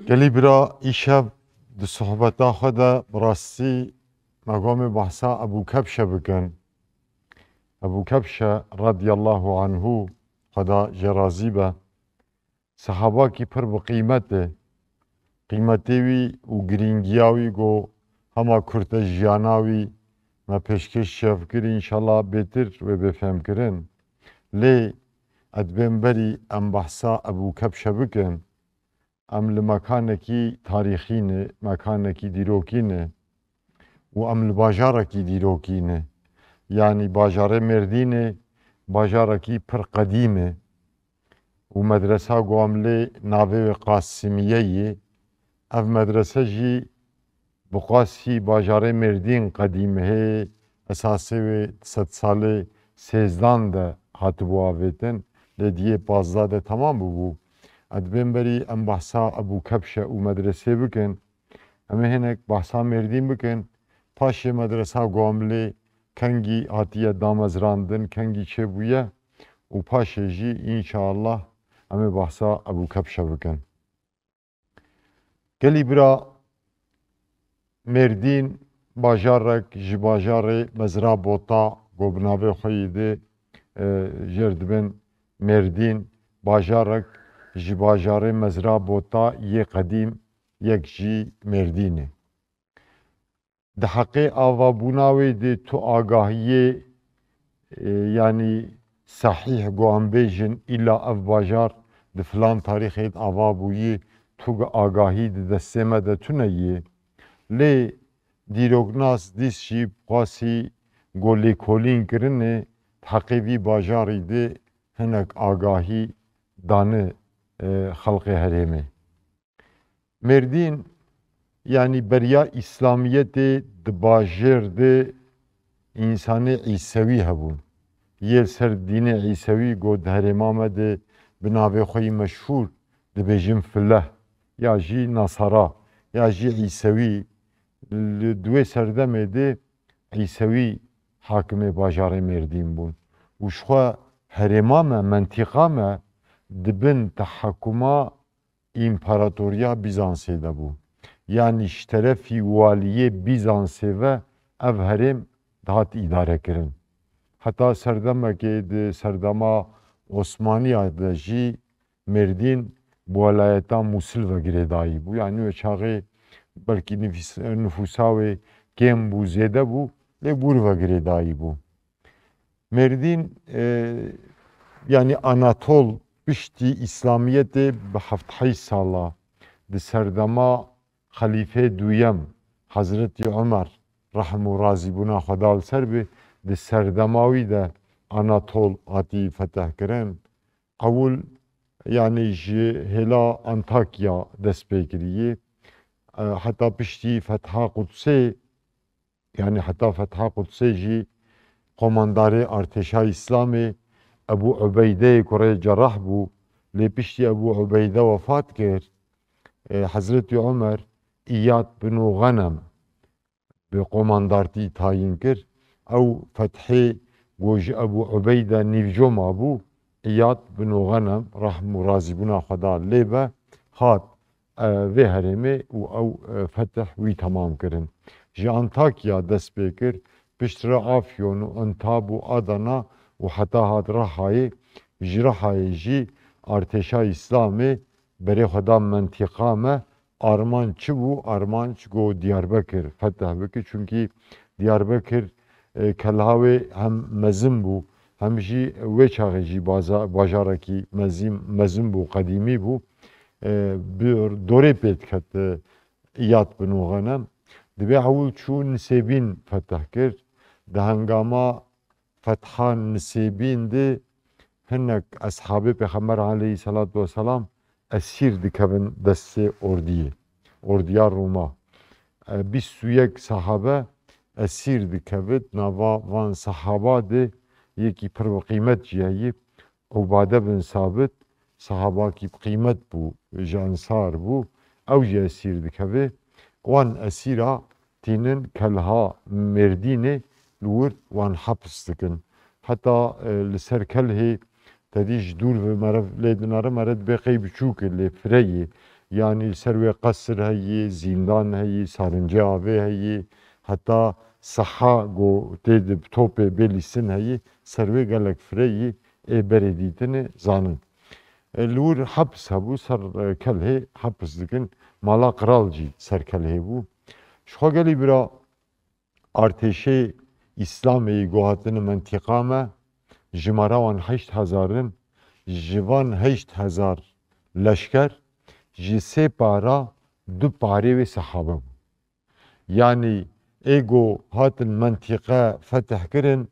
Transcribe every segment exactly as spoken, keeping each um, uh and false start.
Gelî bira, îşev di sohbeta xwe de bi rastî me gamê behsa Ebû Kebşe bikin. Ebû Kebşe radiyallahu anhu, Xweda jê razî be, sehabakî pir bi qîmet e. Qîmetê wî û girîngiya wî ku hema kurte jiyana wî me pêşkêş şev kir, înşallah bêtir wê bê fêmkirin. Lê ez dibêm berî em behsa Ebû Kebşe bikin. Em li mekanekî tarîxî ne, mekanekî dîrokî ne û em li bajarekî dîrokî ne. Yanî bajarê Mêrdînê bajarekî pir qedîm e û medresa ku em lê navê wê Qasimiye ye. Ev medrese jî bi qasî bajarê Mêrdîn qedîm e. Hê esasê wê sedsalê sêzdan de hatibû avêtin, lê di yê pazdeh de temam bûbû. Ez dibêm berî em behsa Ebû Kebşe û medresê bikin. Em ê hinek behsa Mêrdîn bikin. Paşê medresa ku em lê kengî hatiye damezrandin, kengî çêbûye û paşê jî înşallah em ê behsa Ebû Kebşe bikin. Gelî bira, Mêrdîn bajarek ji bajarê Mezra Bota, ku bi navê xwe yî dê, e, jêr dibin Mêrdîn, bajarek ji bajarê Mezra Bota yê qedîm, yek jî Mêrdîn e. Di heqê avabûna wê de tu agahiyê, e, yanî sehîh ku em bêjin, îla ev bajar di filan tarîxê de ava bûyî, tu agahî di destê me de tune yê. Lê dîroknas dîs jî bi qasî ku lêkolîn kirine, di heqê vî bajarî de hinek agahî dane, e, xelqê herêmê. Mêrdîn, yanî beriya Îslamiyetê di bajêr de însanê Îsewî hebûn. Yê li ser dînê Îsewî ku di herêma me de bi navê xwe yî meşhûr dibêjin Fileh, ya jî Nasara, ya jî Îsewî, li di wê serdemê de Îsewî hakimê bajarê Mêrdîn bûn. Û ji xwe herêma me, mentîqa me di bin tehekuma împaratoriya Bîzansê de bû. Yanî ji terefî waliyê Bîzansê ve ev herêm dihat îdarekirin. Heta serdemekê di serdema Osmaniya de jî Mêrdîn bi welayeta Mûsil ve girêdayî bû. Yanî wê çaxê belkî nifîs-, nifûsa wê kêm bû, zêde bû, lê bûr ve girêdayî bû. Mêrdîn, e, yanî Anatol piştî Îslamiyetê bi heft heyş sala di serdema Xelîfê duyem Hezretî Omer, rehm û razîbûna Xweda li ser bê, di serdema wî de Anatol hatî fetehkirin. Ewil, yanî ji hêla Antakya dest pê kiriyê. E, heta piştî fetha Qudsê, yanî heta fetha Qudsê jî qomandarê artêşa Îslamê Ebû Ubeydeyê kurê Cerrah bû, lê piştî Ebû Ubeyde wefat kir, e, Hezretî Omer Îyad bin Xenem bi qomandartî tayîn kir. Ew fethê ku ji Ebû Ubeyde nîvco mabû, Îyad bin Xenem, rehm û razîbûna Xweda lê be, hat, e, vê herêmê û ew, e, fetih wî temam kirin. Ji Antakya dest pê kir, piştre Afyon û Entab û Adana û heta hat Rihayê, ji Rihayê jî artêşa Îslamê berê xwe da mentîqa me, armanc çi bû? Armanc ku Diyarbekir fetih bike. Çunkî Diyarbekir, e, kelha wê hem mezin bû, hem jî wê çaxê jî baza-, bajarekî mezin, mezin bû, qedîmî bû. E, bi dorê pê diket, e, Îyad bin Xenem. Dibê ewil çû Nisêbîn fetih kir. Di hengama fetha Nisêbîn de hinek eshabê Pêxember aleyhisselatu vesselam esîr dikevin destê ordiyê, ordiya Rûma. E, bîst û yek sahabe esîr dikevit, nava van sahaba de yekî pir bi qîmet jî heyî, Ubade bin Sabit, sahabakî bi qîmet bû, ji Ensar bû, ew jî esîr dikeve. Wan esîra tînin kelha Mêrdînê, li wir wan hepis dikin. Heta, e, li ser kelhê te dî ji dûr ve meriv lê dinere, meriv dibê qey biçûk e, lê fireyê, Yanî li ser wê qesir heyî, zîndan heyî, sarincê avê heyî, heta seha ku tê di topê bê lîstin heyî, ser wê gelek fireyî ê berê dîtinê zanin. E, li wir hepis hebû, ser, e, kelhê hepis dikin. Mala qral jî ser kelhê bû. Ji xwe gelî bira artêşê Îslamê yî ku hatine mentîqa me, jimara wan heşt hezar in, ji van heşt hezar leşker, ji sê para du parê wê sehabe bû. Yanî ê ku hatin mentîqe fetih kirin,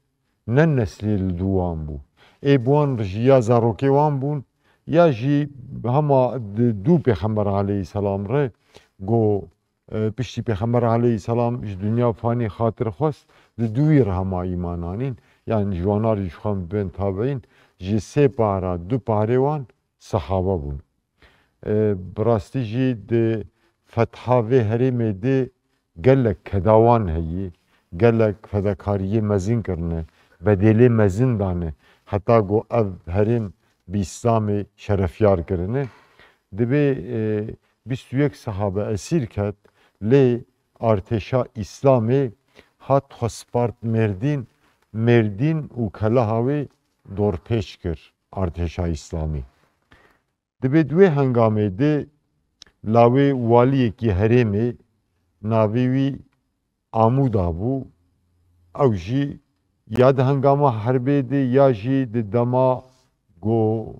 ne neslê li dû wan bû. Ê bi wan re jî ya zarokê wan bûn, ya jî hema di dû Pêxember aleyhisselam re ku, e, piştî Pêxember aleyhisselam ji dinya fanî xatir xwest, di dûyî re hema îman anîn. Yanî ji wana re jî ji xwe bên tabiîn, ji sê para du parê wan sehabe bûn. E, bi rastî jî di fetha vê herêmê de gelek kedawan heyî, gelek fedekariyê mezin kirine, bedêlê mezin dane, heta ku ev herêm bi Îslamê şerefyar kirine. Dibê, e, bîst û yek sehabe esîr ket, lê artêşa Îslamê hat xwe spart Mêrdîn, Mêrdîn û keleha wê dorpêç kir artêşa Îslamî. Dibê di wê hengamê de lawê waliyekî herêmê, navê wî Amûda bû. Ew jî ya di hengama herbê de ya jî di dema ku,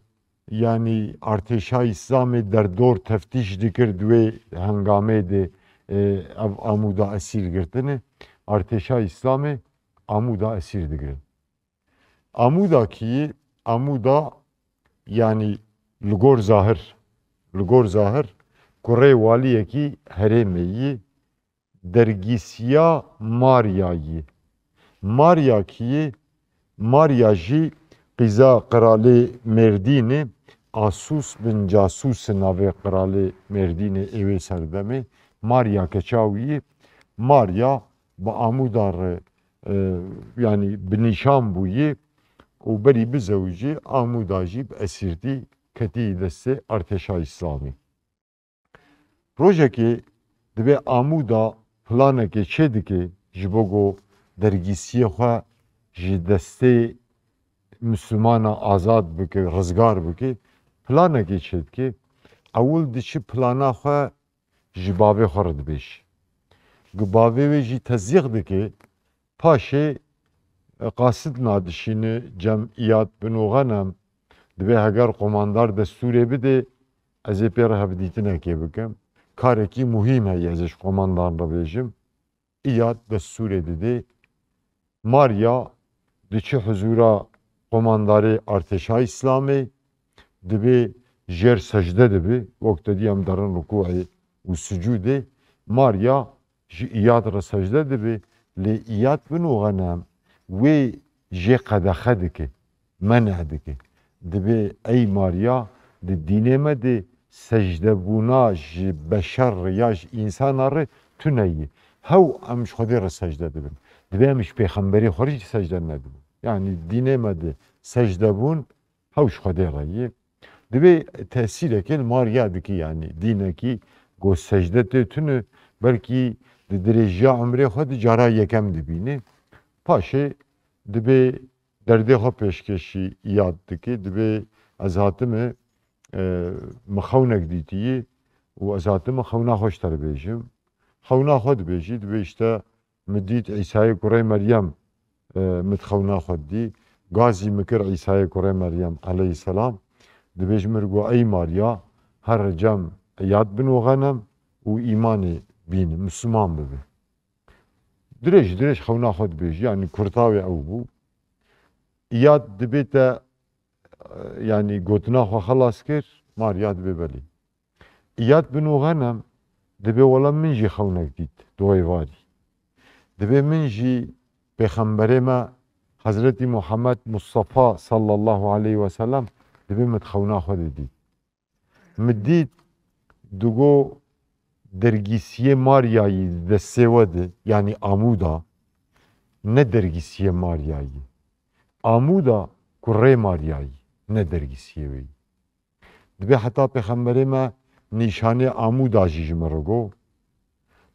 yanî, artêşa Îslamê derdor teftîş dikir di wê hengamê de, e, ev Amûda esîr girtine, artêşa Îslamê Amûda esîr digirin. Amûda kî yî? Amûda, yanî li gor zahir, li gor zahir kurê waliyekî herêmê yî, dergîsiya Marya yî. Marya kî yî? Marya jî qîza qiralê Mêrdînê, Asûs bin Casûs navê qiralê Mêrdînê ê wê serdemê. Marya keça wî yî. Marya bi Amûda re e, yanî bi nîşan bûyî û berî bizewicî Amûda jî bi esîrtî ketî destê artêşa Îslamî. Rojekê dibê Amûda planekê çêdike ji bo ku dergîsiyê xwe ji destê Mislimana azad bike, rizgar bike, planekê çêdike. Ewil diçi plana xwe ji bavê xwe re dibêje. Gi bavê wê jî tezîq dike, paşê, e, qasidna dişîne cem Îyad bin û Xenem, dibê heger qomandar destûrê bide, ez ê pê re hevdîtinekê bikim. Karekî muhîm heye ez ê ji qomandan re bêjim. Îyad destûrê dide. Marya diçe huzûra qomandarê artêşa Îslamê, dibê jêr secde dibe, wek te dî em derin rukûê û sucûdê. Marya ji Îyad re secde dibe, lê Îyad bin û Xenem wê jê qedexe dike, meneh dike. Dibê ey Marya, di dînê me de secdebûna ji beşer re ya ji însana re tune ye. Hew em ji Xwedê re secde dibin. Dibê em ji pêxemberê xwe re jî secde nedibin. Yanî dînê me de secdebûn hew ji Xwedê re ye. Dibê tesîrekê li Marya dike, yanî dînekî ku secde tê tune, belkî di dirêjiya umrê xwe di cara yekem dibîne. Paşê dibê derdê xwe pêşkêşî Îyad dike, dibê ez hatime, e, min xewnek dîtiyî û ez hatime xewna xwe ji te re bêjim. Xewna xwe dibêjî, dibê işte min dît Îsayê kurê Meryem, e, min di xewna xwe didî. Gazî min kir Îsayê kurê Meryem aleyhisselam. Dibê ji min re got, ey Marya, here cem Îyad bin û Xenem û îmanê bîne, Misliman bibe. Dirêj dirêj xewna xwe dibêjî, yanî kurta wê ew bû. Îyad dibê te, e, yanî gotina xwe xelas kir, Marya dibê belê. Îyad bin û Xenem dibê wela min jî xewnek dît di êvarî. Dibê min jî pêxemberê me Hezretî Muhammed Mustafa sallallahu aleyhi ve sellem dibê min di xewna xwe de dît. Min dît digo dergîsiyê Maryayî di destê we de, yanî Amûda, ne dergîsiyê Maryayî. Amûda kurê Maryayî, ne dergîsiyê wê yî. Dibê heta pêxemberê me nîşanê Amûda jî ji min re got.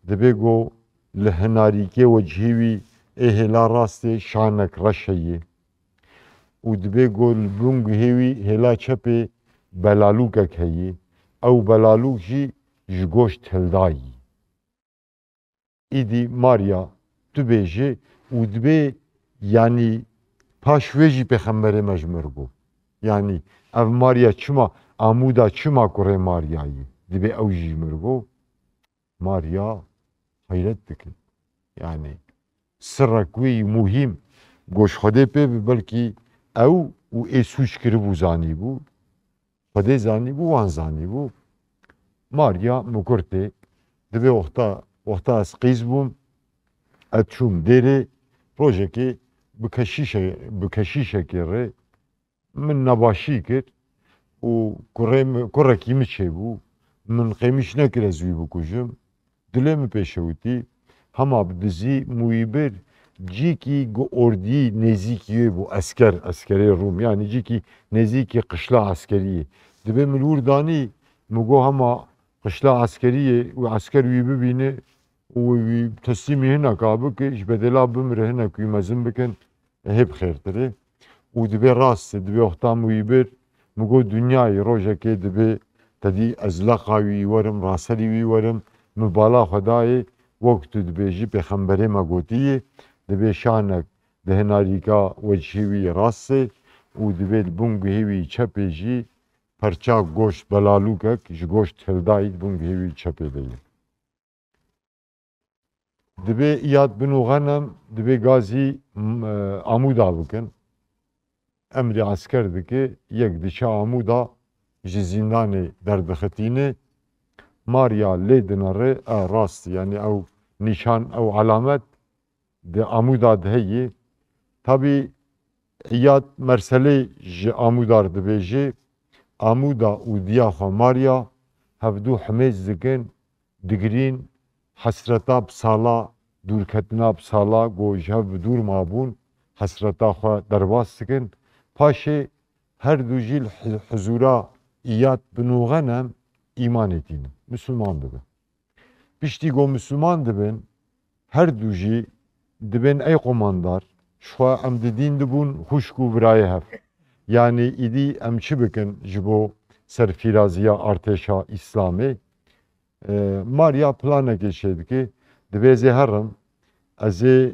Dibê got li hinarîkê wecihê wî ê hêla rastê şanek reş heye û dibê got li bin guhê wî hêla çepê belalûkek heye. Ew belalûk jî ji goşt hildayî. Îdî Marya tu bêjî û dibê, yanî paş wê jî pêxemberê me ji mir bû. Yanî ev Marya çima, Amûda çima kurê Maryayî? Dibê ew jî ji mir bû. Marya heyret dike. Yanî sirrek wî muhîm goş Xwedê pê bi, belkî ew û ê sûc kiribû zanîbû. Xwedê zanîbû, wan zanîbû. Marya mikurtê, dibê wexta, wexta ez qîz bûm, ez çûm dêrê, rojekê bi keşîşe-, bi keşîşekê re min nebaşî kir û kurê mi, kurekî min çêbû. Min qêmîş nekir ez wî bikujim. Dilê min pêşewitî, hema bi dizî min wî bir cîkî ku ordî nêzîkî wê bû, esker, eskerê Rûm, yanî cîkî nêzîkî qişla eskeriyê. Dibê min li wir danî, min got hema qişla eskeriyê û esker wî bibîne û wî teslîmî hineka bike, ji bedêla bimire hinek wî mezin bikin, hê bi xêrtir e. Û dibê rast e, dibê wexta min wî bir, min got, dinyayê rojekê dibê te dî ez leqa wî werim, raserî wî werim, min bala xwe dayê, wek tu dibêjî pêxemberê me gotiye, dibê şanek di hinarîka wecihê wî rast e û dibê li bin guhê wî çepê jî perça goşt, belalûkek ji goşt hildayî di bin guhê wî çepê de ye. Dibê Îyad bin û Xenem, dibê gazî, m-, e, Amûda bikin. Emrê esker dike, yek diçe Amûda ji zîndanê derdixitîne. Marya lê dinere, e, rast, yanî ew nîşan, ew alamet di Amûda de heye. Tabî Îyad merselê ji Amûdar dibêje, Amûda û diya xwe Marya hevdû himêz dikin, digirîn, hesreta bi sala, dûrketina bi sala ku ji hev bi dûr mabûn, hesreta xwe derbas dikin. Paşê her du jî li hi-, hizûra Îyad bin û Xenem îmanê tînin, misilman dibin. Piştî ku misilman dibin, her du jî dibên ey qomandar, ji xwe em di dîn dibûn xwişk û birayê hev. Yanî îdî em çi bikin ji bo serfîraziya artêşa Îslamê? E, Marya planekê çêdike, dibê ez ê herim, ez ê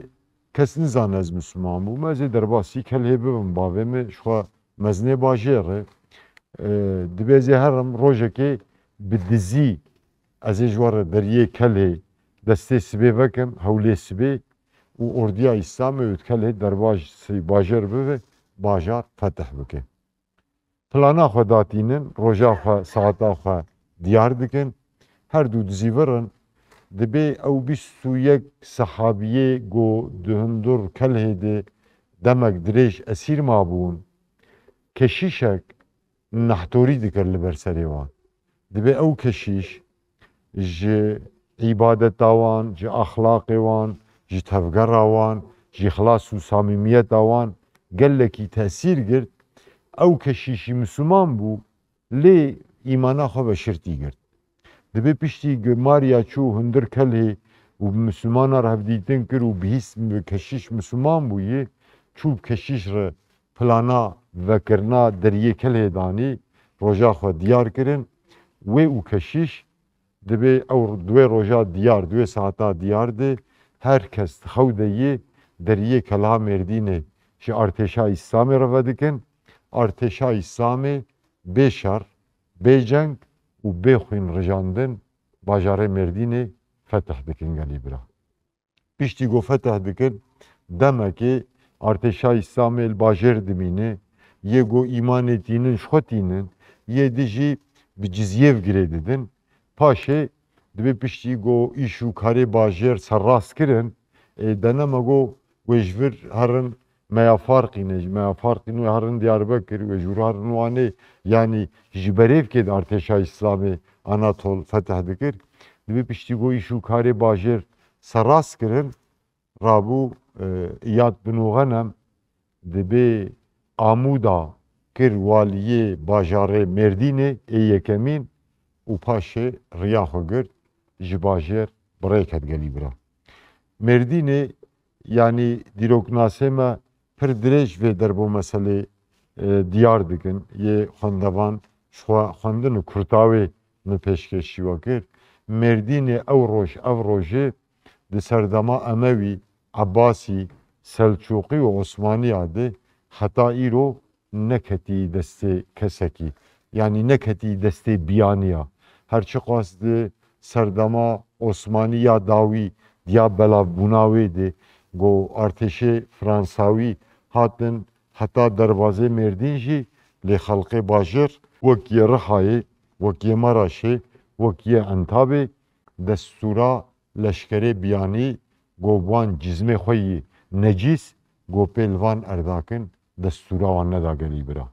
kes nizane ez misilman bûm, ez ê derbasî Kelhê bibim, bavê min ji xwe mezinê bajêr e. E, dibê ez ê herim rojekê bi dizî ez ê ji we re deriyê Kelhê destê sibê vekim, hewlê sibê û ordiya Îslamê û di Kelhê derbasî bajêr bibe, bajar fetih bike. Plana xwe datînin, roja xwe, saeta xwe diyar dikin. Her du dizî virin, dibê ew bîst û yek sehabiyê ku di hundir Kelhê de demek dirêj esîr mabûn, keşîşek nehtorî dikir li ber serê wan. Dibê ew keşîş ji îbadeta wan, ji exlaqê wan, ji tevgera wan, ji îxlas û samîmiyeta wan gelekî tesîr girt. Ew keşîşî misilman bû, lê îmana xwe veşirtî girt. Dibê piştî ku Marya çû hundir Kelhê û bi misilmanan re hevdîtin kir û bihîst bi keşîş misilman bûyî, çû bi keşîş re plana vekirina deriyê Kelhê danî, roja xwe diyar kirin. Wê û keşîş dibê ew di wê roja diyar, di wê saeta diyar de her kes di xew de yê deriyê Kelha Mêrdînê ji artêşa Îslamê re vedikin. Artêşa Îslamê bê şer, bê ceng û bê xwîn rijandin bajarê Mêrdînê fetih dikin gelî bira. Piştî ku fetih dikin, demekê artêşa Îslamê li bajêr dimîne, yê ku îmanê tînin ji xwe tînin, yê di jî bi cizyê ve girê didin. Paşê dibê piştî ku îş û karê bajêr serrast kirin, ê, deneme ku wê ji vir herin Meya Farqînê, ji Meya Farqîn wê herin Diyarbekir, wê ji wir herin Wanê, yanî ji berêvkê de artêşa Îslamê Anatol fetih dikir. Dibê piştî ku îş û karê bajêr serrast kirin, rabû, e, Îyad bin û Xenem dibê Amûda kir waliyê bajarê Mêrdînê ê yekemîn, û paşê riya xwe girt, ji bajêr bi rê ket gelî bira. Mêrdînê, yanî dîroknasê me pir dirêj vê derbo meselê, e, diyar dikin. Yê xwendevan ji xwe xwendin û kurtawê min pêşkêşî we kir. Mêrdînê ew roj, ev rojê di serdema Emewî, Ebasî, Selçûqî û Osmaniya de heta îro neketî destê kesekî. Yanî neketî destê biyaniya. Her çiqas di serdema Osmanî ya dawî diya belavbûna wê de, go artêşê Fransawî hatin heta derbazê Mêrdîn jî, lê xelqê bajêr wek yê Rihayê, wek yê Maraşê, wek yê Entabê destûra leşkerê biyanî, go bi wan cizmê xwe yî necîs, go pê li van erdakin, destûra wan neda gelî bira.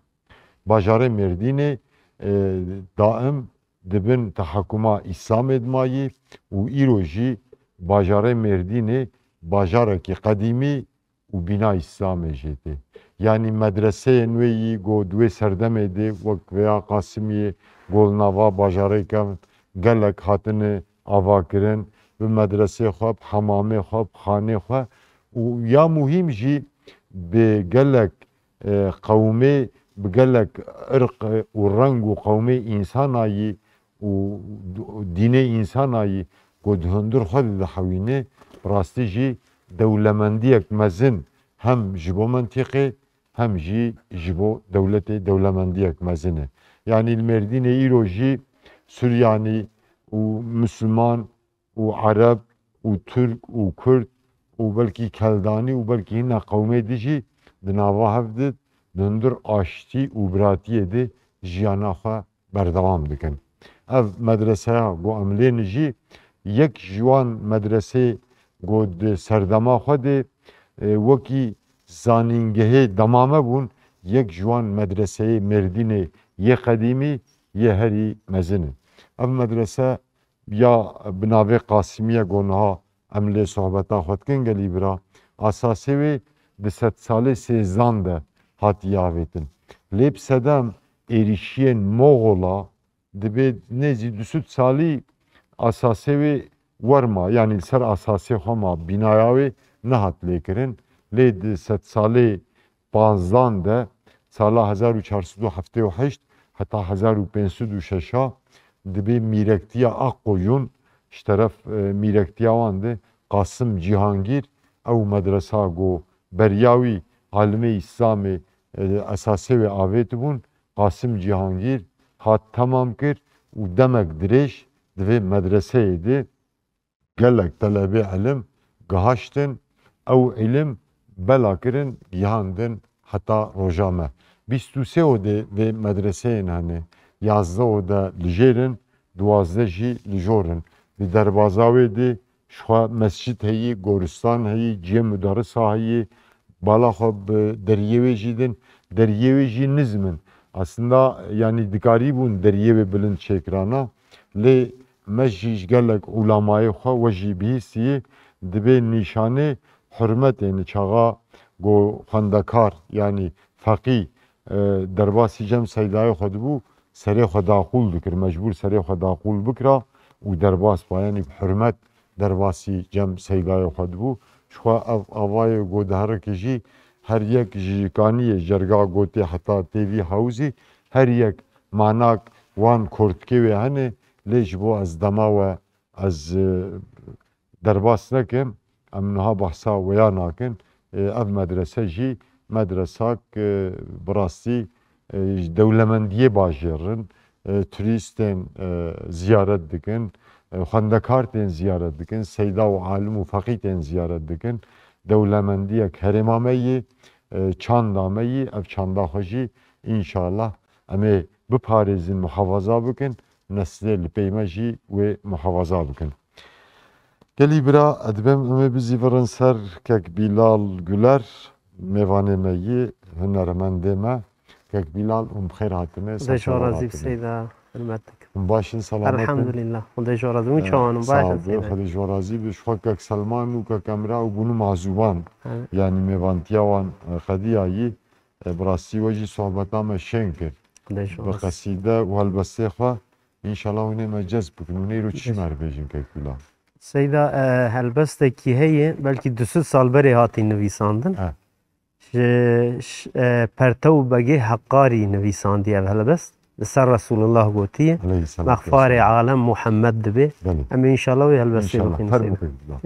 Bajarê Mêrdînê, e, daim di bin tehakuma Îslamê de mayî û îro jî bajarê Mêrdînê bajarekî qedîmî û bîna Îslamê jê tê. Yanî medreseyên wê yî go di wê serdemê de wek vêya Qasimiyê, go li nava bajarê kevin, gelek hatine avakirin, bi medresê xwe, bi hemamê xwe, bi xanê xwe û ya muhîm jî bi gelek, e, qewmê, bi gelek irq û reng û qewmê însanayî û d-, dînê însanayî ku di hundir xwe de dihewîne, bi rastî jî dewlemendiyek mezin hem ji bo mentîqê, hem jî ji bo dewletê dewlemendiyek mezin e. Yanî li Mêrdînê îro jî Suryanî û Misliman û Ereb û Tirk û Kurd û belkî Keldanî û belkî hîna qewmê di jî di nava hev de di hundir aştî û biratiyê de jiyana xwe berdewam dikin. Ev medreseya ku em lê nijî yek ji wan medresê ku di serdema xwe de, e, wekî zanîngehê dema me bûn, yek ji wan medreseyê Mêrdînê yê qedîmî, yê herî mezin e. Ev medrese ya bi navê Qasimiye ku niha em lê sohbeta xwe dikin gelî bira, asasê wê di sedsalê sêzdan de hatiye avêtin. Lê bi sedem êrîşiyên Moxola dibê nêzî du sed salî asasê wê wer ma, yanî li ser asasê xwe ma, bînaya wê nehat lêkirin. Lê di sedsalê panzdan de, sala hezar û çar sed û heftê û heşt heta hezar û pênc sed û şeş a, dibê mîrektiya Akkoyun ji teref, e, mîrektiya wan de Qasim Cîhangîr, ew medresa ku beriya wî alimê Îslamê, e, esasê wê avêtibûn, Qasim Cîhangîr hat temam kir û demek dirêj di vê medreseyê de gelek telebê ilim gihaştin, ew ilim bela kirin, gihandin heta roja me. Bîst û sê odê vê medreseyên hene, yazdeh ode li jêr in, duwazdeh jî li jor in. Di derbaza wê de ji xwe mescid heyî, goristan heyî, cihê muderisa heyî, bala xwe bi deriyê wê jî din, deriyê wê jî nizm in. Aslında, yanî dikarîbûn deriyê wê bilind çêkirana, lê me jî ji gelek ulamayê xwe we jî bihîstiyê, dibê nîşanê hurmetê ni çaxa ku xwendekar, yanî feqî, e, derbasî cem seydayê xwe dibû, serê xwe daqûl dikir, mecbûr serê xwe daqûl bikira û derbas ba, yanî bi hurmet derbasî cem seydayê xwe dibû. Ji xwe ev avayê ku diherike jî her yek ji kaniyê cerga gotê heta têvî hewzî, her yek manak wan kortikê wê hene, lê ji bo ez dema we ez, e, derbas nekim, em niha behsa weya nakin. E, ev medrese jî medresak, e, bi rastî, e, ji dewlemendiyê bajêr in, e, turîst tên, e, ziyaret dikin, e, xwendekar tên ziyaret dikin, seyda û alim û feqî tên ziyaret dikin. Dewlemendiyek herêma me yî, e, çanda me yî, ev çanda xwe jî înşallah em ê biparêzin, muhafaza bikin, neslê li pey me jî wê muhafaza bikin. Gelî bira, ez dibêm em ê bizîvirin ser Kek Bîlal Guler, mêvanê me yî, hunermendê me. Kek Bîlal, hûn bi xêr hatine, Xwedê ji we razî bi, Seyda, hurmet dikim. Hûn baş in, selamet in? Elhamdulillah, Xwedê ji we razî. Hûn çawan in? Baş in, Seyda. Xwedê ji we razî bi. Ji xwe Kek Selman û Kek Emra û Bûnû Mazûban, yanî mêvantiya wan, e, qediyayî, e, bi rastî we jî sohbeta me şên kir. Xwedê ji we razî. Bi qesîde û helbestê xwe Înşallah hûn ê me cezb bikin. Hûn ê îro çi ji me re bêjin, Kekbîla? Seyda, e, helbestekî heye, belkî du sed sal berê hatî nivîsandin. He. Ji, ş-, e, Pertew Begê Heqarî nivîsandiye ev helbest. Li ser Resulullah gotiye. Aleyhissalatu vesselam. Mexfarê alem Muhammed dibe. Belê. Em ê înşallah wê helbestê bixwînin. Înşallah. Fermo Seyda. Kekbîla.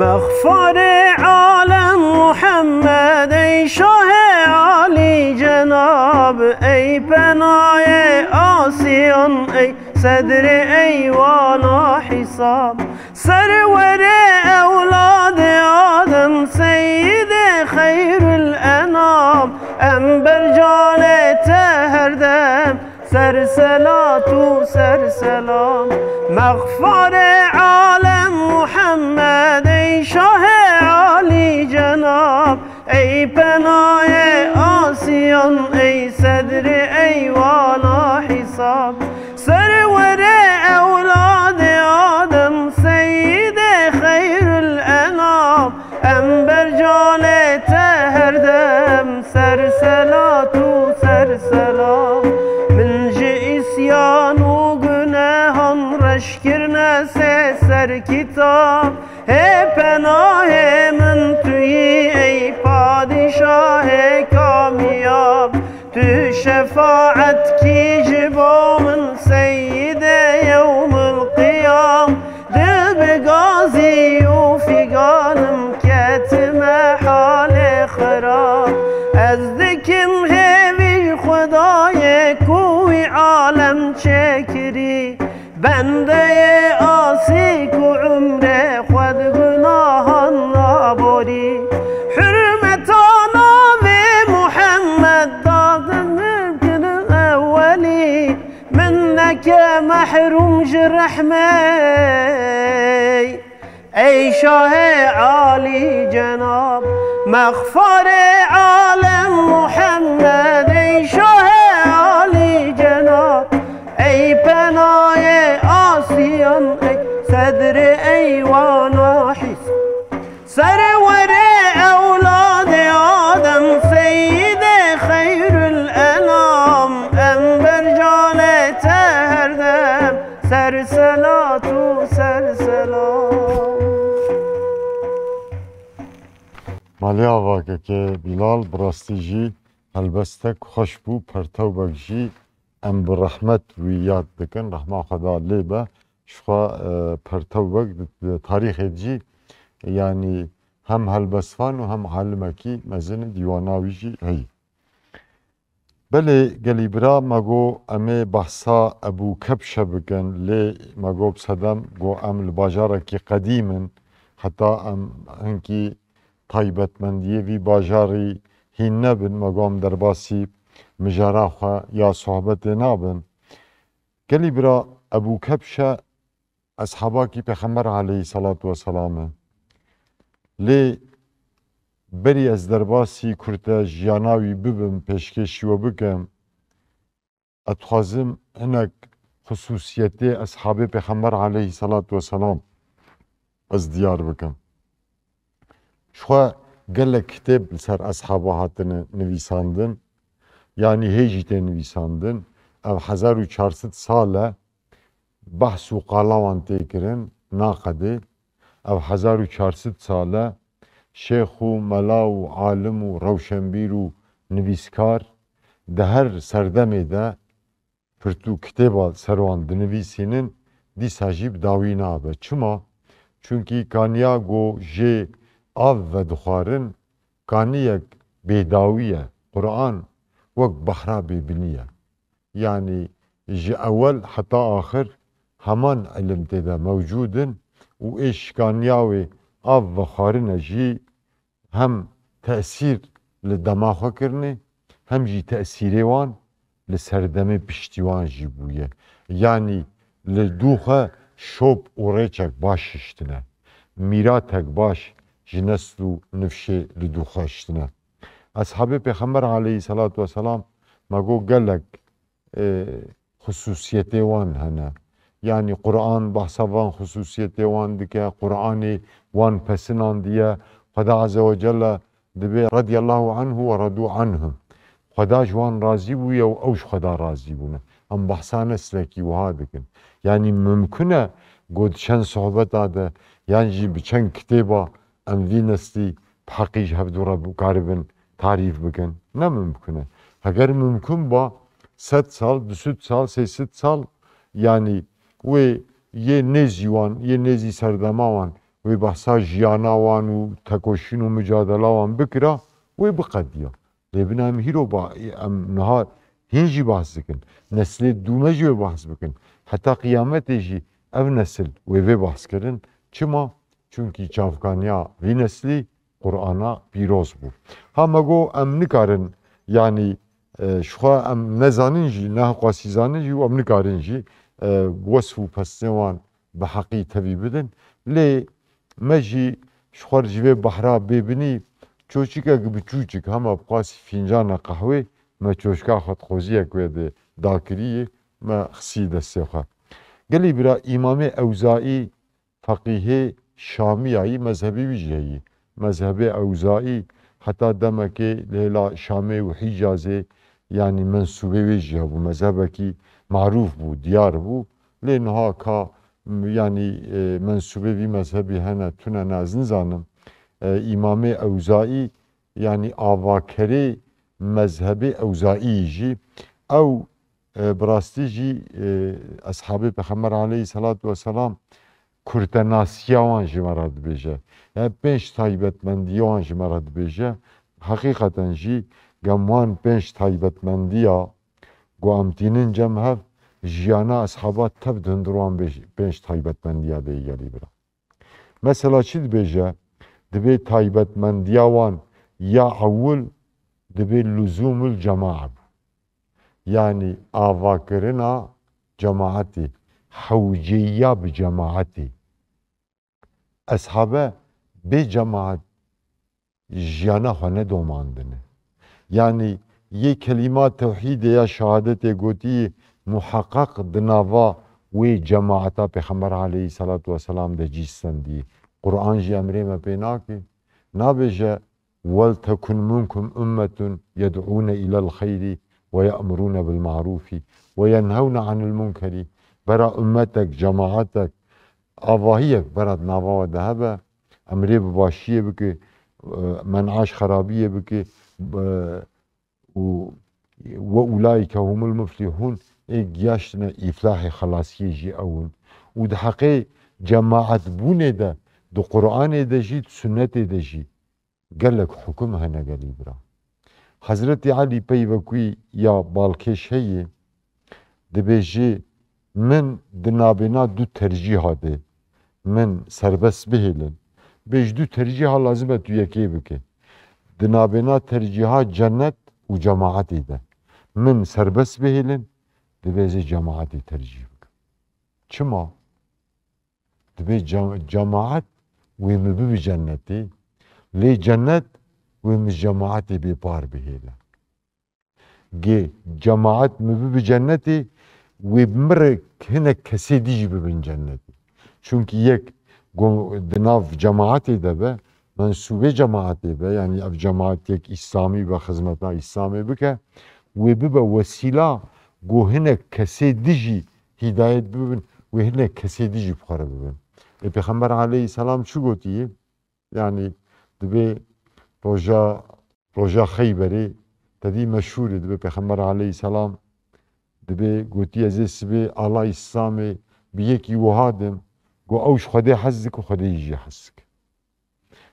Mexfarê alem Muhammed, ey şahê alî cenab, ey penayê asiyan, ey sedrê eywana hîsab. Serwerê ewladê Adem, seyidê xeyrul enam, em ber canê te her dem ser selat û ser selam. Mexfarê alem Muhammed, ey şahê alî cenab, ey penayê asiyan, ey sedrê eywana hîsab. Serwerê ewladê Adem, seyidê xeyrul enam, em ber canê te her dem ser selat û ser selam. Min ji îsyan û gunehan reş kirine sê ser kitab. Hê penahê min tu yî, ey padîşahê kamiyab. Tu şefaet kî ji bo min, seyidê yewmil qiyam. Dil bi gazî û fîganim ketime halê xirab. Ez dikim hêvî ji Xwedayê ku wî alem çêkirî. Bendeyê asî ku umrê xwe di gunahan naborî. Hurmeta navê Muhammed dadin min kirin ewelî. Min neke mehrûm ji rehmê. Ey şahê alî cenab, mexfarê alem Muhammed, ey şahê alî cenab, ey penayê asiyan, ey sedrê eywana hîs. Serwerê ewladê Adem, seyidê xeyrul enam, em ber canê te her dem ser selat û ser selam. Malê ava keke Bilal, bi rastî jî helbestek xweş bû, Pertewbek jî em bi rehmet wî yad dikin, rehma Xweda lê be. Ji xwe, e, Pertewbek di, di tarîxê de jî, yanî hem helbestvan û hem alimekî mezin e, dîwana wî jî heye. Belê gelî bira, me got em ê behsa Ebû Kebşe bikin, lê me got bi sedem got em li bajarekî qedîm in, heta em hinkî taybetmendiyê vî bajarî hîn nebin, me got em derbasî mijara xwe ya sohbetê nabin. Gelî bira, Ebû Kebşe eshabakî Pêxember aleyhissalatu vesselam e. Lê berî ez derbasî kurte jiyana wî bibim, pêşkêşî we bikim, ez dixwazim hinek xusûsiyetê eshabê Pêxember aleyhissalatu vesselam ez diyar bikim. Ji xwe gelek kitêb li ser eshaba hatine nivîsandin, yanî hê jî tê nivîsandin. Ev hezar û çar sed sal e behs û qala wan tê kirin, naqedê. Ev hezar û çar sed sal e şêx û mela û alim û rewşenbîr û nivîskar di her serdemê de pirtûk kitêba ser wan dinivîsînin, dîsa jî bi dawî nabe. Çima? Çunkî kaniya ku jê av vedixwarin, kaniyek bêdawî ye. Quran wek behra bêbinî ye. Yanî ji ewel heta axir heman ilim tê de mewcûd in û ê şikaniya wê av vexwarine jî hem tesîr li dema xwe kirine, hem jî tesîrê wan li serdemê piştî wan jî bûye. Yanî li dû xwe şop û rêçek baş hiştine. Mîratek baş ji nesl û nifşê li dû xwe hiştine. Eshabê Pêxember aleyhisselatu vesselam me got gelek, e, xusûsiyetê wan hene. Yanî Quran behsa van xusûsiyetê wan dike, Quranê wan pesinandiye. Xweda Azze ve Celle dibê radiyallahu anhu ve radu anhu. Xweda ji wan razî bûye û ew ji Xweda razî bûne. Em behsa neslekî wiha dikin. Yanî mimkun e ku di çend sohbeta de yan jî bi çend kitêba em vî neslî bi heqî ji hevdû re bikaribin tarîf bikin? Ne mimkun e. Heger mimkun ba, sed sal, du sed sal, sê sed sal, yanî wê yê nêzî wan, yê nêzî serdema wan, wê behsa jiyana wan û tekoşîn û micadela wan bikira, wê biqediya. Lê bina em hîro ba, em niha hîn jî behs dikin. Neslê dû me jî wê behs bikin. Heta qiyametê jî ev nesil wê vê behs kirin. Çima? Çunkî çavkaniya vî neslî Qur'ana pîroz bû. Ha me got em nikarin, yanî, e, ji xwe em nezanin jî, nehqasî zanin jî û em nikarin jî, e, wesf û pesnê wan bi heqî tevî bidin. Lê me jî ji xwe ji vê behra bêbinî çoçikek biçûçik hema bi qasî fîncana qehwê me çoşka xwe di qoziyek wê de dakiriyê, me xisî destê xwe. Gelî bira Îmamê Ewzaî feqîhê Şamiyayî, mezhebê wî jî heyî. Mezhebê Ewzaî heta demekê li hêla Şamê û Hîcazê, yanî mensûbê wê jî hebû. Mezhebekî marûf bû, diyar bû. Lê niha ka, m-, yanî, e, mensûbê vî mezhebî hene, tune ne, ez nizanim. E, Îmamê Ewzaî, yanî avakerê mezhebê Ewzaî jî, ew, e, bi rastî jî, e, eshabê Pêxember aleyhisselatu vesselam kurtenasiya wan ji me re dibêje. Yani pênc taybetmendiya wan ji me re dibêje. Heqîqeten jî gem wan pênc taybetmendiya ku em tînin cem hev, jiyana eshaba tev di hundir wan bêj-, pênc taybetmendiya de yê gelî bira. Mesela çi dibêje? Dibê taybetmendiya wan ya ewil dibê luzûmul cemae bû. Yanî avakirina cemaetê, hewceyiya bi cemaetê. Eshabe bê cemaet jiyana xwe nedomandine. Yanî yê kelîma tewhîdê ya şehadetê gotî muheqeq di nava wê cemaeta Pêxember aleyhisselatu vesselam de cî stendî. Quran jî emrê me pê nake. Nabêje, "Wel tekun minkum ummetun yed'ûne ilel xeyrî ve ye'murûne bil ma'rûfî ve yenhewne anil munkerî." Bera ummetek, cemaetek, avahiyek bera di nava we de hebe, emrê bi başiyê bike, e, men'a ji xerabiyê bike, e, û "Ve ulaîke humul muflihûn", ê giyaştine îflahê, xelasiyê jî ew in. Û di heqê cemaetbûnê de, di Qur'anê de jî, di sunnetê de jî gelek hukum hene gelî bira. Hezretî Elî peyvekû ya balkêş heye, dibêjê, "Min di nabêna du tercîha de min serbest bihêlin." Bê ji du tercîha lazim e tu yekê bike. Di nabêna tercîha cennet û cemaetê de min serbest bihêlin, divê ez ê cemaetê tercîh bikim. Çima? Dibê cem-, cemaet wê min bibi cennetê, lê cennet wê min ji cemaetê bê par bihêle. Gê cemaet min bibi cennetê, wê bi min re hinek kesê dî jî bibin cennetê. Çunkî yek go-, di nav cemaetê de be, mensûbê cemaetê be, yanî ev cemaet yek îslamî be, xizmeta îslamê bike, wê bibe wesîla ku hinek kesê dî jî hîdayet bibin, wê hinek kesê dî jî bi xwe re bibin. Ê Pêxember aleyhisselam çi gotiye? Yanî dibê roja, roja Xeyberê, tevî meşhûr e, dibê Pêxember aleyhisselam dibê gotiye, "Ez ê sibê ala îslamê bi yekî wiha dim, ku ew ji Xwedê hez dike û Xwedê jî hez dike."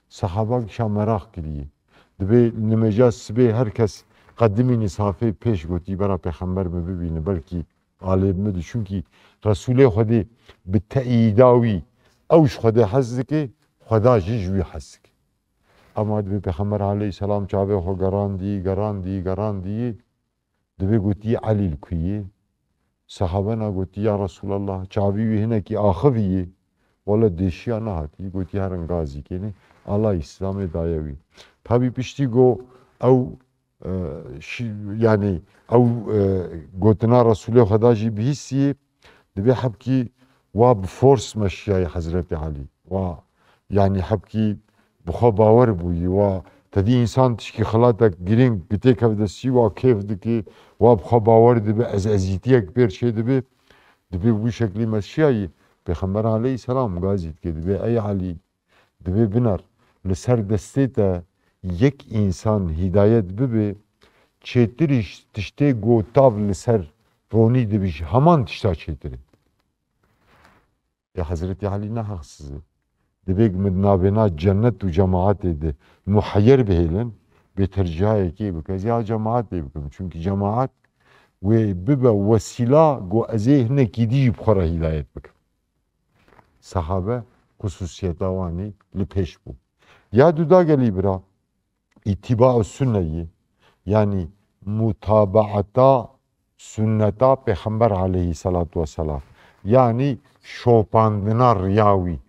Sehaba gişa meraq kiriye. Dibê nimêja sibê her kes qedimîne safê pêş gotî, "Bera Pêxember min bibîne, belkî alê bi min de." Çunkî Resûlê Xwedê bi teîda wî ew ji Xwedê hez dike, Xweda jî ji wî hez dike. Ema dibê Pêxember aleyhisselam çavê xwe gerandî, gerandî, gerandî, dibê gotî, "Elî li ku ye?" Sahabena gotî, ya Resulallah, çavî wî hinekî axivî yê. Wele dêşiya nehatî, gotî, herin gazî kênê. Allah Îslamê daye wî. Tabî piştî go ew, e, şi-, yanî ew, e, gotina Resulê Xweda jî bihîsiyê, dibê hebkî wa bi fors meşiyayê Hezretî Elî. Wa, yanî hebkî bi xwe bawer bûyî. Wa tedî însan tişkî xelatek girîng bi têkev destî, wa kêf dikê, wa bi xwe bawer dibe, ez ezîtiyek pêr çê dibe. Dibê bi wî şeklî meşiyayî. Pêxember aleyhisselam gazî dikê, dibê, ey Elî, dibê biner, li ser destê te yek însan hîdayet bibe, çêtir îş tiştê go tav li ser ronî dibe ji heman tişta çêtir e. Ê Hezretî Elî ne heqsiz e. Dibê min navêna cennet û cemaetê de muheyer bihêlin, bê tercihayekê bike. Ez ya cemaetê bikim. Çunkî cemaet wê bibe wesîla go ez ê hinekî dî jî bi xwe re hîdayet bikim. Sahabe xususiyeta wanî li pêş bû. Ya duda gelî bira, îtîba'u sunne yî, yanî mutabaeta sunneta Pêxember aleyhisselatu vesselam, yanî şopandina riya wî.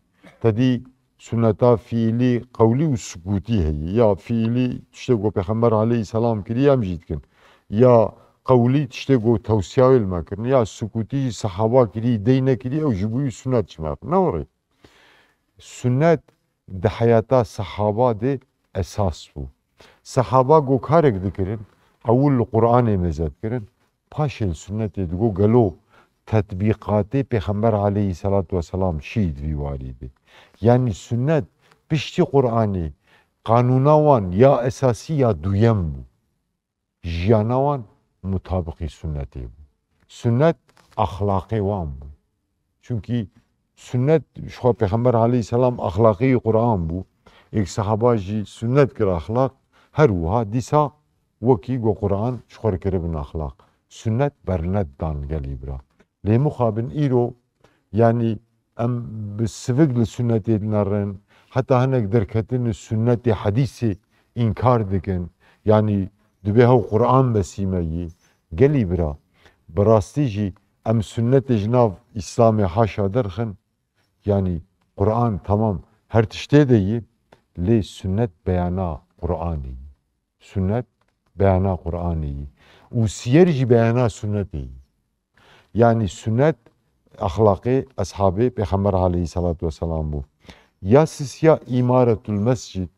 Tedî sunneta fiîlî, qewlî û sukûtî heye. Ya fiîlî tiştê ku Pêxember aleyhisselam kiriye em jî dikin. Ya qewlî tiştê ku tewsiya wê li me kirin. Ya sukûtî jî sehaba kirî, dey nekirî, ew ji bo wî sunnet ji me re. Ne were. Sunnet di heyata sehaba de esas bû. Sehaba go karek dikirin, ewil li Qur'anê mêze dikirin, paşê li sunnetê digo gelo tetbîqatê Pêxember aleyhisselatu vesselam çi yî di vî warî de. Yanî sunnet piştî Qur'anê qanûna wan ya esasî ya duyem bû. Jiyana wan mutabiqî sunnetê bû. Sunnet axlaqê wan bû. Çunkî sunnet ji xwe Pêxember aleyhisselam axlaqê Qur'an bû. Êk sehaba jî sunnet kir axlaq, her wiha dîsa wekî ku Qur'an ji xwe re kiribin axlaq. Sunnet bernet dan gelî bira. Lê mixabin îro, yanî em bi sivik li sunnetê dinerin, heta hinek derketin li sunnetê hedîsê înkar dikin. Yanî dibê hew Qur'an besî me yî. Gelî bira, bi rastî jî em sunnetê ji nav Îslamê haşa derxin. Yanî Qur'an temam her tiştê de yî, lê sunnet beyana Qur'anê yî. Sunnet beyana Qur'anê yî. Û siyer jî beyana sunnetê yî. Yanî sunnet exlaqê eshabê Pêxember aleyhisselatu vesselam bû. Ya sisiya îmaretul mescid,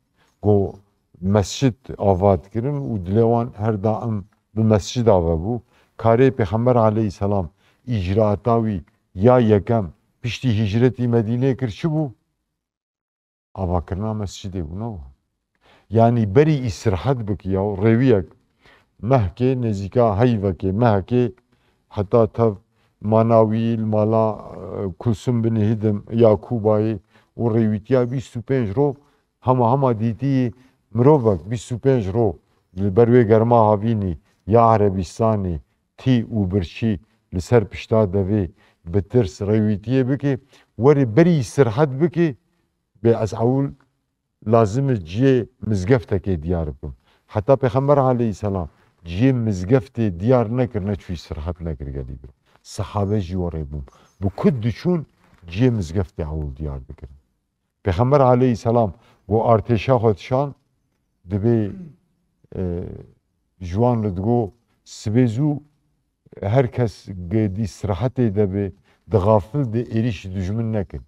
ku mescid ava dikirin û dilê wan her daim bi mescida ve bû. Karê Pêxember aleyhisselam îcraata wî ya yekem piştî hîcretî Medînê kir çi bû? Avakirina mescidê bû, ne wiha? Yanî berî îstirhet bike ya rêwiyek mehkê, nêzîka heyvekê mehkê, heta tev mana wî li mala, e, Kulsum binî Hidim ya Kûbayê û rêwîtiya bîst û pênc ro, hema hema dîtî mirovek bîst û pênc ro li ber wê germa havînî ya Erebîstanê tî û birçî li ser pişta devê bi tirs rêwîtiyê bike, werê berî îstirhet bike, bê ez ewil lazim e ciyê mizgeftekê diyar bikim. Heta Pêxember aleyhisselam ciyê mizgeftê diyar nekir, neçû îstirhet nekir gelî bira. Sehabe jî werê bûn. Bi ku diçûn ciyê mizgeftê ewil diyar dikirin. Pêxember aleyhisselam go artêşa xwe dişan, dibê, e, ji wan re digo, sibê zû her kes ge di îstirahetê de be, di xafil de êrîşî dijmin nekin.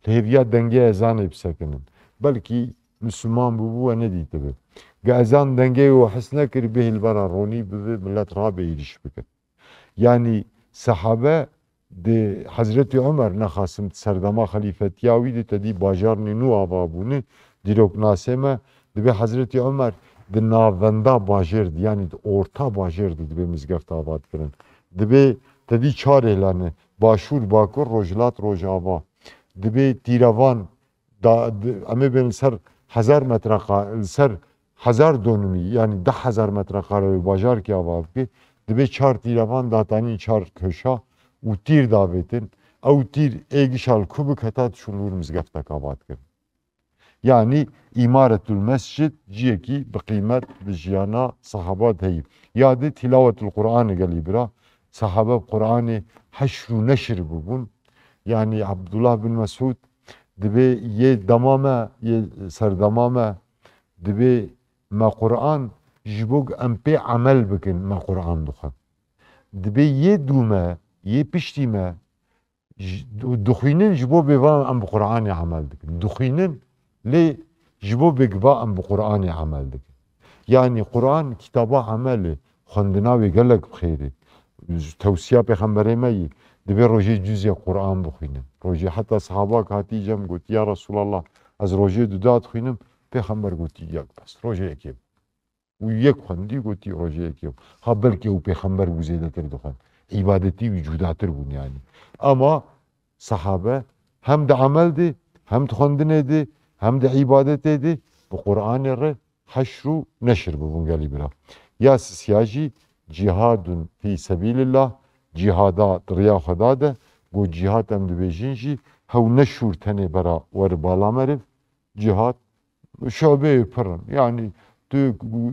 Li hêviya dengê ezanê bisekinin. Belkî Misliman bûbû we nedîtibe. Ge ezan dengê we his nekir, bihê li bera ronî bibe, milet rabe êrîş bikin. Yanî sehabe di Hezretî Omer nexasim di serdema xelîfetiya wî de tedî bajarnê nû ava bûne, dîroknasê me, dibê Hezretî Omer di navenda bajêr de, yanî di orta bajêr de dibê mizgeft ava dikirin. Dibê tedî çar êlan e, başûr, bakur, rojhilat, rojava. Dibê tîrevan da, di, em ê bên li ser hezar metre qa-, li ser hezar donimî, yanî deh hezar metre kare wê bajarkê ava bike, dibê çar tîrevan datanîn çar köşa û tîr davêtin. Ew tîr ê gişa li ku bik heta diçûn li wir mizgeftek ava dikirin. Yanî îmaretul mescid ciyekî bi qîmet di jiyana sehaba de heyî. Ya di tîlawetul Qur'anê gelî bira, Sahabe bi Qur'anê heşr û neşr bûbûn. Yanî Abdullah bin Mesûd dibê yê dema me, yê serdema me, dibê me Qur'an ji bo em pê emel bikin, me Qur'an dixwin. Dibê yê dû me, yê piştî me, ji, dixwînin ji bo bêvan em bi Qur'anê emel dikin. Dixwînin, lê ji bo bêgva em bi Qur'anê emel dikin. Yanî Qur'an kitaba emel e, xwendina wê gelek bi xêr e. Tewsiya Pêxemberê me yî, divê rojê cüzek Qur'an bixwînin. Rojê heta sehaba hatî cem gotî, "Ya Resulallah, ez rojê du da dixwînim." Pêxember gotî, "Yek bes, rojê yekê." Û yek xwendî, gotî, "Rojê yekê." Ha, belkî ew pêxember bû zêdetir dixwend. Îbadetî wî cudatir bûn yanî. Ama sahabe hem di emel de, hem di xwendinê de, hem di îbadetê de bi Qur'anê re heşr û neşr bibûn gelî bira. Ya sisiya jî cihadun fî sebîlillah, cihada di riya Xweda de, got cihad em dibêjin jî hew ne şûr tenê bera wer bala meriv, cihad şu'beyê pir in. Yanî tu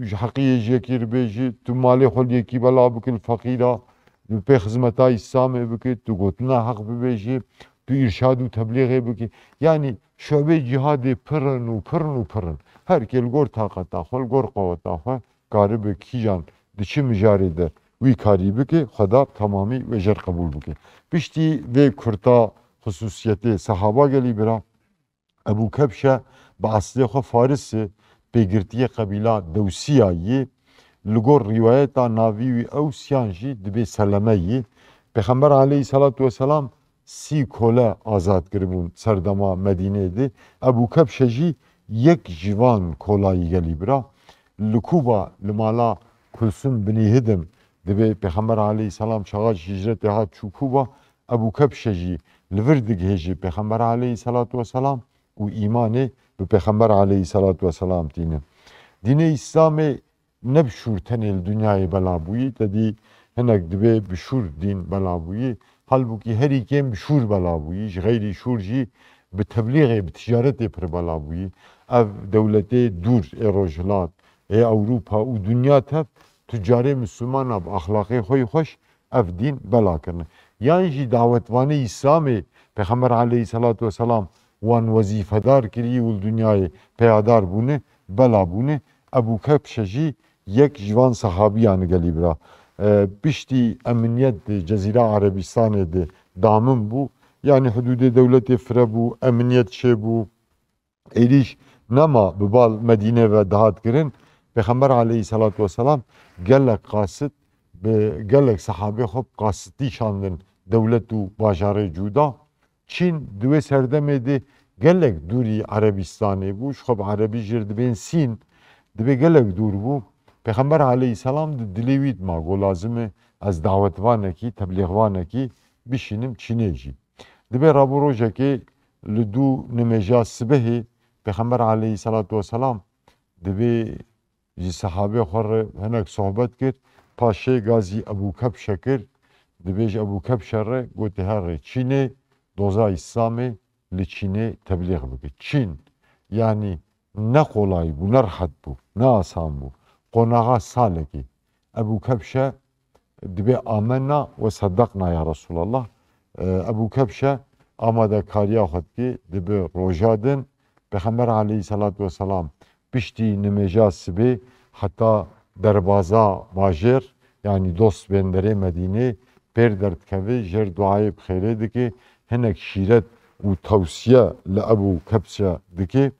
ji heqiyê ji yekî re bêjî, tu malê xwe li yekî bela bikî li feqîra, tu pê xizmeta Îslamê bikî, tu gotina heq bibêjî, tu îrşad û teblîxê bikî. Yanî şu'bê cihadê pir in û pir in û pir in. Her kê li gor taqeta xwe, li gor qeweta xwe karibe kîjan di çi mijarê de wî karî bike, Xweda bi temamî wê jer qebûl bike. Piştî vê kurta xusûsiyetê sehaba gelî bira, Ebû Kebşe bi eslê xwe Faris e, pêgirtiyê qebîla Dewsiya yî. Li gor rîwayeta navî wî Ews yan jî dibê Seleme yî. Pêxember aleyhî selatu weselam sî kole azad kiribûn serdema Medîneyê de. Ebû Kebşe jî yek ji van kolayî gelî bira. Li Kûba, li mala Kulsum binî Hidim, dibê Pêxember aleyhî selam çaxa ji hicretê hat çû Kûba, Ebû Kebşe jî li vir digihêjî Pêxember aleyhî selatu weselam û îmanê bi Pêxember aleyhî selatu weselam tîne. Dînê Îslamê ne bi şûr tenê li dinyayê bela bûyî, te dî hinek dibê bi şûr dîn bela bûyî. Halbûkî herî kêm bi şûr bela bûyî, ji xeyrî şûr jî bi teblîxê, bi ticaretê pir bela bûyî. Ev dewletê dûr ê Rojhilat, ê Ewropa û dinya tev tu carê Mislimana bi axlaqê xwe yî xweş ev dîn bela kirine. Yan jî dawetvanê Îslamê Pêxember aleyhî selatu weselam wan wezîfedar kirî û li dinyayê peyadar bûne, bela bûne. Ebû Kebşe jî yek ji van sehabiyan e gelî bira. E, piştî eminiyet di Cezîra Erebîstanê de damin bû. Yanî hudûdê dewletê firebû, eminiyet çêbû. Êrîş nema bi bal Medîne ve dihat kirin. Pêxember aleyhî selatu weselam gelek qasit bi gelek sehabê xwe bi qasitî şandin dewlet û bajarê cuda. Çîn di wê serdemê de gelek dûrî Erebîstanê bû. Ji xwe bi erebî jê re dibên Sîn. Dibê gelek dûr bû. Pêxember aleyhî selam di dilê wî dima got, "Lazim e ez dawetvanekî, teblîxvanekî bişînim Çînê jî." Dibê rabû rojekê li dû nimêja sibehê Pêxember aleyhî selatu weselam dibê ji sehabê xwe re hinek sohbet kir. Paşê gazî Ebû Kebşe kir. Dibê ji Ebû Kebşe re gotê, "Herê Çînê, doza Îslamê li Çînê teblîx bike." Çîn, yanî ne qolay bû, ne rehet bû, ne asan bû. Qonaxa salekê. Ebû Kebşe dibê amena we seddaqna ya Resulallah. E, Ebû Kebşe amadekariya xwe dike, dibe roja din. Pêxember aleyhî selatu weselam piştî nimêja sibê heta derbaza bajêr, yanî dost benderê Medînê pêr derdikeve, jêr duayê bi xêrê dike, hinek şîret û tewsiye li Ebû Kebşe dike.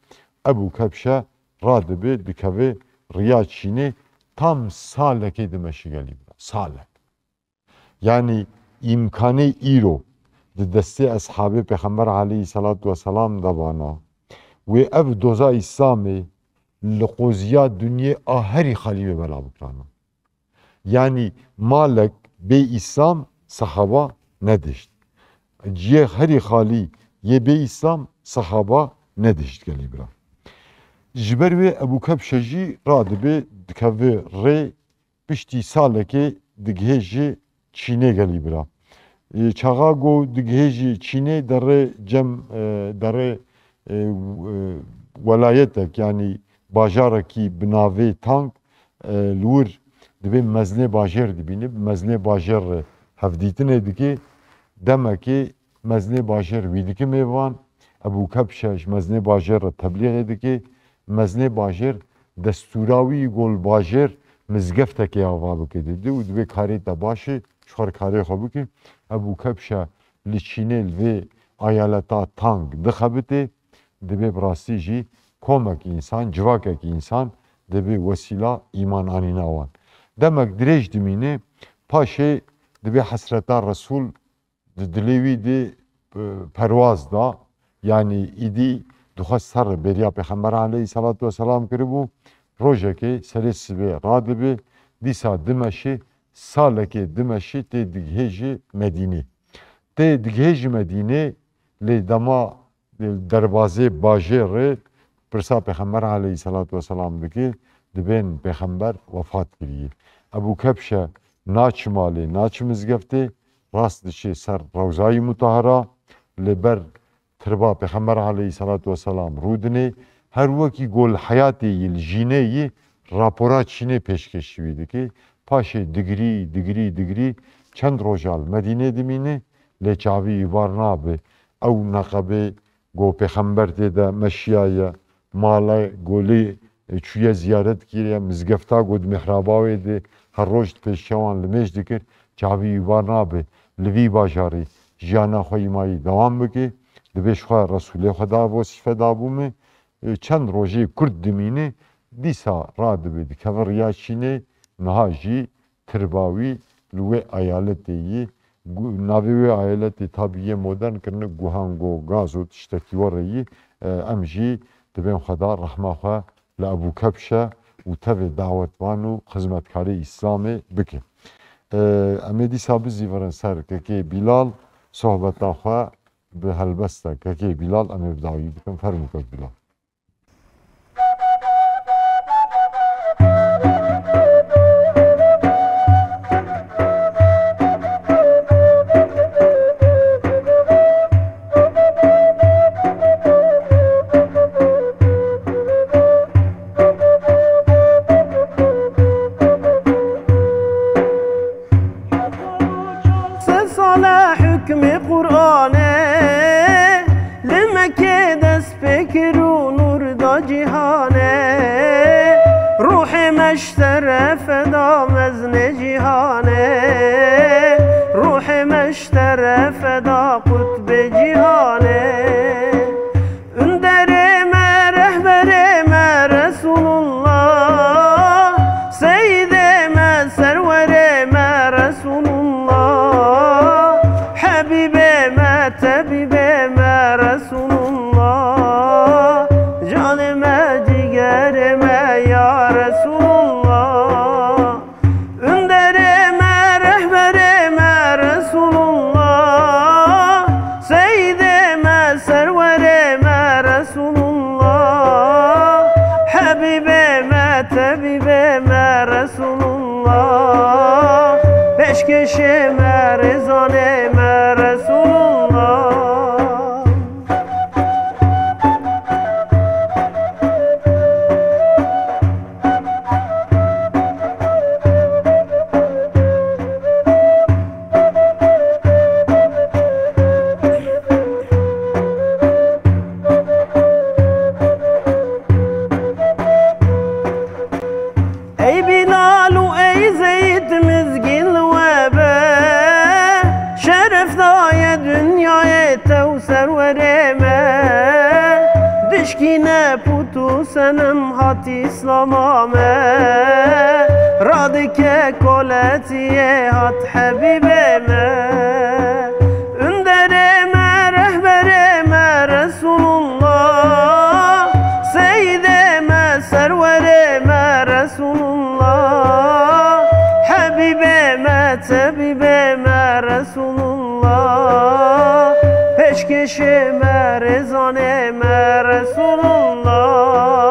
Ebû Kebşe radibe, dikeve riya Çînê, tam salekê dimeşigelî bira. Salek. Yanî îmkanê îro di destê eshabê Pêxember aleyhî selatu weselam de bana. Wê ev doza Îslamê li qoziya dinyê a herî xalî wê bela bikirana. Yanî malek bê Îslam sehaba nedişt. Ciyê herî xalî yê bê Îslam sehaba nedişt gelî bira. Ji ber wê Ebû Kebşe jî radibe dikeve rê piştî salekê digihêjî Çînê gelî bira. Ê, çaxa ku digihêjî Çînê derê cem, e, derê, e, e, welayetek, yanî bajarekî bi navê Tang, e, li wir dibê mezinê bajêr dibîne, bi mezinê bajêr re hevdîtinê dike, demekê mezinê bajêr wî dike mêvan, Ebû Kebşe ji mezinê bajêr re teblîxê dike, mezinê bajêr destûra wî gol bajêr mizgeftekê ava bike dide û dibê karê te baş e, ji xwe re karê xwe bike. Ebû Kebşe li çînê li vê eyaleta tang dixebitê, dibê bi rastî jî komek însan, civakek însan dibê wesîla îman anîna wan. Demek dirêj dimîne, paşê dibê hesreta Resûl di dilê wî de, e, perwaz da. Yanî îdî dixwest ser bêriya Pêxember aleyhisselatu vesselam kiribû. Rojekê serê sibê radibe, dîsa dimeşe, salekê dimeşe tê digihêje Medînê. Tê digihêje Medînê, lê dema derbazê bajêr re pirsa Pêxember aleyhisselatu vesselam dike, dibên Pêxember wefat kiriye. Ebû Kebşe naçi malê, naçi mizgeftê, rast diçe ser Rewzayî Mutahera, li ber tirba Pêxember aleyhisselatu vesselam rûdinê, her wekî gol heyatê yî li jînê yî rapora çînê pêşkêşî wî dike. Paşê digirî, digirî, digirî çend roja li Medînê dimîne, lê çavî wî bar nabe. Ew neqebê ku Pêxember tê de meşiyaye, mala golê, e, çûye ziyaret kiriye, mizgefta ku di mihraba wê de her roj di pêşiya wan limêj dikir, çavî wî bar nabe. Li vî bajarî jiyana xwe îmayî dewam bike, dibê ji xwe Resûlê Xweda ev wesîfe dabû me. E, çend rojê kurt dimîne, dîsa radibe dikeve riya çînê, niha jî tirba wî li wê eyaletê yî, gu-, navê wê eyaletê tabî yê modern kirine, Guhango Gazo tiştekî were yî, e, em jî dibên Xweda rehma xwe li Ebû Kebşe û tevê dawetvan û xizmetkarê Îslamê bike. E, em ê dîsa bizîvirin ser Kekê Bîlal, sohbeta xwe bi helbesta Kekê Bîlal em ê bi dawî bikin. Fermû Kek Bîlal. Sed sal e hukmê Qur'anê li Mekkê dest pê kir û nûr da cîhanê. Ruhê me ji te re feda mezinê cîhanê. Ruhê me ji te re feda qutbê cîhanê. Underê me, rehberê me Resulullah, seydê me, serwerê me Resulullah, hebîbê me, tebîbê me Resulullah, canê me, cigerê me ya Resulullah. Underê me, rehberê me Resulullah, seydê me, serwerê me Resulullah, hebîbê me, tebîbê me Resulullah, pêşkêşê me, rêzanê me Resulullah. Ey Bilal û ey Zeyd, mizgîn li we be, şeref daye dinyayê te û serwerê me. Dişkîne pût û senem hat Îslama me, radike koletiyê hat Hebîbê me. Underê me, rehberê me Resulullah, seydê me, serwerê me Resulullah, hebîbê me, tebîbê me Resulullah, pêşkêşê me, rêzanê me Resulullah.